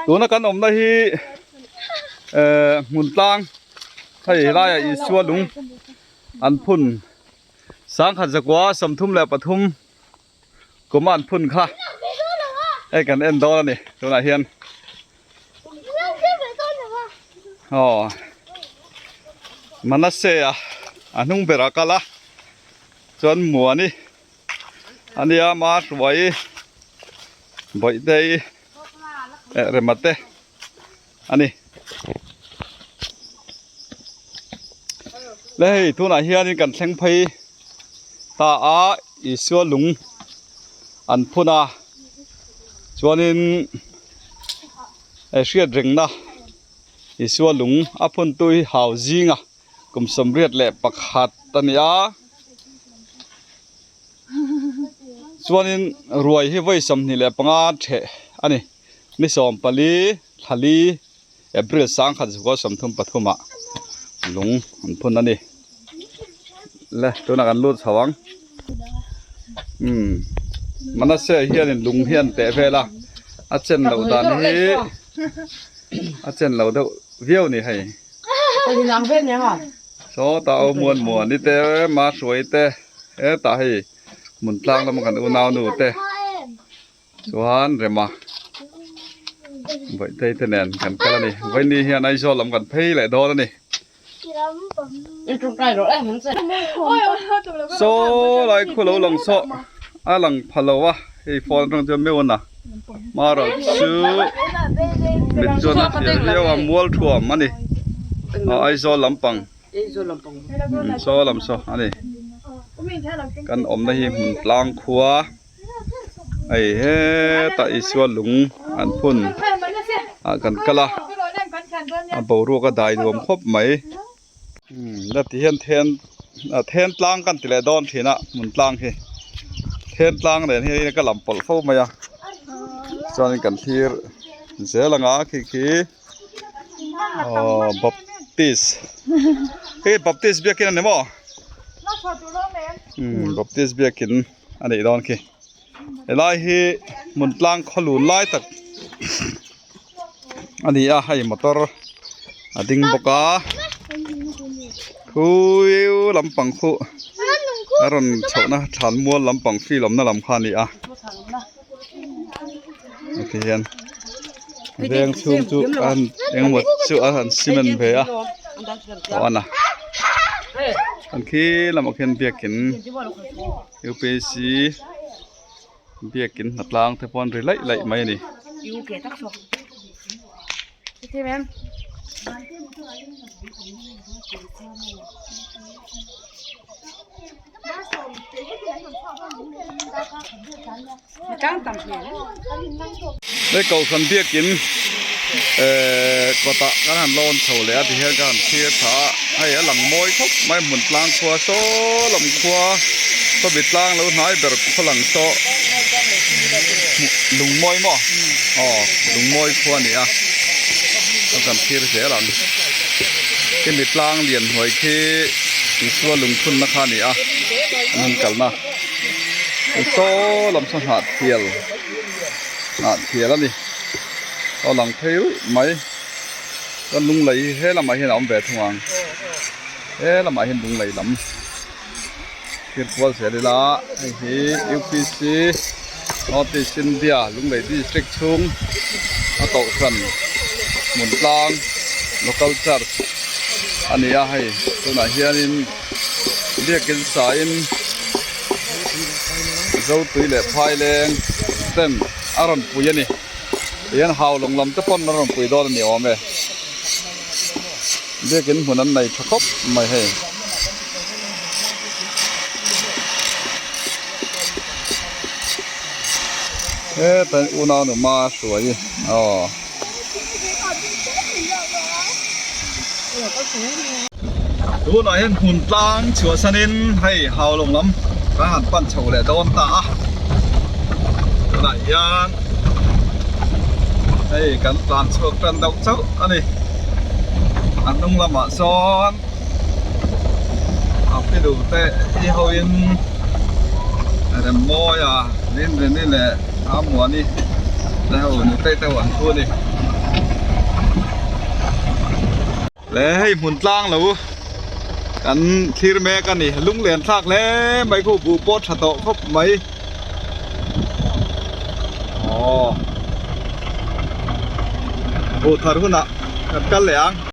Tuna kan awmna hi eh hmun tlang hei helaiah Isua lung an phun sangkhat zakua 33 kum a an phun kha hei kan en dawn a ni tunah hian aw Manase a a hnung berah kal a chuan Muani a nia Mahruai Bawihtei eh Rema te a ni. Le hei tunah hianin kan thleng phei ta a Isua lung an phun a chuanin eh hriat rengna Isua lung a phun tu hi hau zinga kum 81 a ni a chuanin ruai hi vawi 25 theh a ni. Ni 14 thlali April 1933 ah lung an phun a ni. Le tunah kan lut chho ang. Umm Manase hianin lung hi an teh vel a, a chen loh dan hi a chen lo deuh viau a ni hei. Sawtah aw muan muan i te Mahruai te hetah hei hmun tlang lama kan unaunu te. Chuan Rema Bawihtei te nen kan kal a ni. Vawiini hian Aizawl lam kan phei leh dawn a ni. Saw lai khu lo lang saw a lang pha lo a hei phone atang chuan meuh a marawh chu mit chuan a hriat viau a mual thuam a ni aw Aizawl lampang saw lam saw a ni kan awmna hi hmun tlang khua. Hei hetah Isua lung an phun ah kan kal a a boruak a dai nuam khawp mai la ti hian then ah then tlang kan ti leh dawn thin a hmun tlang hi then tlang nen hian ka lam pawlh fo mai a chuanin kan thlir zel ang a khi khi aww baptist hei baptist biakin a ni maw umm baptist biakin. A neih dawn khi helai hi hmun tlang khaw lun lai tak a ni a hei motor a ding bawk a khuiu lampang khu a rawn chhohna thlan mual lampang field awmna lam kha a ni a heti hian veng chhung chu an engemaw chu a han cement ve a aw a na. An khi lamah khian biakin upc biakin hnatlang te pawh an ri laih laih mai a ni. Hei kohhran biakin ehh kawtah kan han lawn chho leh a tihian ka han thlir tha a hei a lang mawi khawp mai hmun tlang khua saw lam khua khawbi tlang lo hnai ber khaw lang saw lung mawi maw aw lung mawi khua a ni a a kan thlir zel ang khimi tlang lian hnuai khi Isua lungphunna kha a ni a an han kalna. Saw lam saw hnah thial hnah thial a ni a lang phei ruih mai chuan lung lei hi he lamah hian a awm ve thung ang he lamah hian lung lei lam thlir kual zel ila hei hi U P C North East India Lunglei district chhung a kohhran hmun tlang local church a ni a hei tunah hianin. Biakin sain Zotui leh Phaileng ten a rawn pui a ni. Tihian Haulawng lam te pawn an rawn pui dawn a ni awm e. Biakin hmun an nei tha khawp mai hei. Heta unau nu hma hruai aw. Tunah hian hmun tlang chhuahsanin hei Haulawng lam kan han pan chho leh dawn ta a tunah hian hei kan tlan chhuak tan deuh chauh a ni a hnung lamah sawn a filu te hi hoin Remmawia Rinrini leh Amuani. Te ho nutei te ho an thu a ni. Le hei hmun tlang lo kan thlir mek a ni lunglen thlak hle mai khu buh pawh tha tawh khawp mai aw buh thar hunah kan kal leh ang.